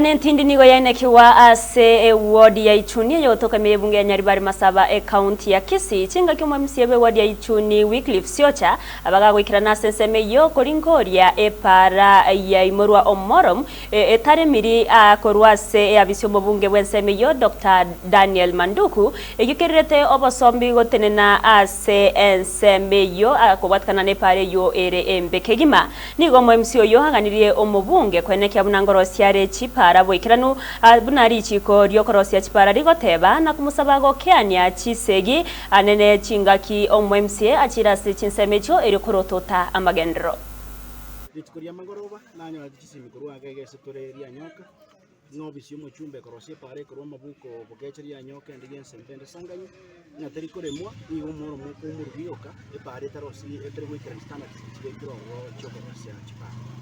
Entindi nigo yaenekigwa ase ewodi ya Ichuni eyogotoka ime y'ebunge ya Nyaribari Masaba ekaunti ya Kisii. Chingaki omo-MCA bw'ewodi ya Ichuni Wycliffe Siocha abagagoikerana ase ensemo eyio koringoria epaara yaimorwa omorom etaremiri korwa ase eabisi y'omobunge bw'ensemo eyio Doctor Daniel Manduku eyio kerirete obosombi gotenena ase ensemo eyio kobwatikana nepaara eyio ere embe kegima. Nigo omoemsi oyio aganirie omobunge koenekia buna ngorosia are chipaara boikeranu, buna richiiko ri'okorosia chipaara rigoteba, na komosaba gokeania chisegi anene chingaki omoemsi achiire ase chinsemo echio erio korotota amagenderero. Rituko ri'amagoroba nanyorete chisemi korwa age egesetore rianyoka, ng'a obisi y'omochumba ekorosia epaara ekorwa amabuko bogecha rianyoka ende y'ensembe ende sanganye, ng'a teri koremwa, nigo omoro okomorugia yoka, epaara etarosie etari goikerania standards chibekire ororo chi'okorosia chipaara.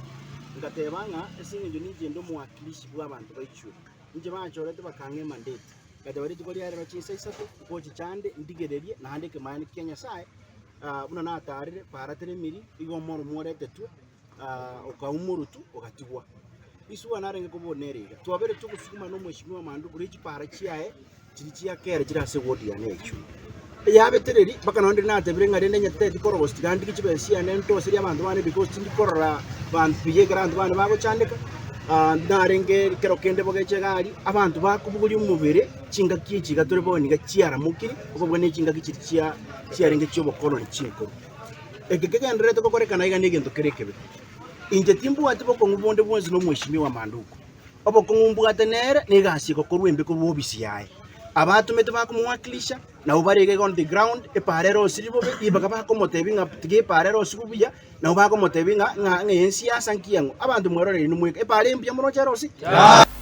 Ngateba ng'a ase eng'encho ninche inde omowakilishi bw'abanto baichwe, inche banchorete bakang'a emandate, ngateba rituko ria rero chinsa isato, ngochicha ande ndigererie naende ekemaene kia Nyasaye, buna natarire paara teremiri, igo omoro mworetetwe. okaumorwa ogatigwa. Isuwa narenge kobua nere iga, twabere togosukuma na omweshimiwa Manduku ne chipara chiaye chiria chia kera chire ase eward yane ya Ichuni. Eyabetereri mpaka nonye ndire natebire ng'a rende onye titageti korogosa tiga ndige chibesa chiane ntoserie abanto bane because tindi korora banto buya ekero abanto bane bagochandeka, narenge kero kende bogecha egari, abanto bakobogoria omobere chingaki echi iga tore bono iga chiaramokire, okobua ne chingaki chiria chia chiarenge chiobokoloni chinkoro. Eke kegendererete gokorekana iga negento kere ekebe. Inche timbwati bokong'u bonde bwonsi nomweshimiwa Manduku. Obokong'u mbwate nere negasi egokorwa embe korwa obisi yaye. Abatomete bakomowakilisha nabwo bare iga iga on the ground, epaara erosiri bobe, ribaga bakomotebia ng'a tiga epaara erosiwe buya, nabo bakomotebia ng'a ng'a ng'a ensiasa nki ang'o. Abanto mwerorere inwe mweka, epaara eye mbuya moroche erosi?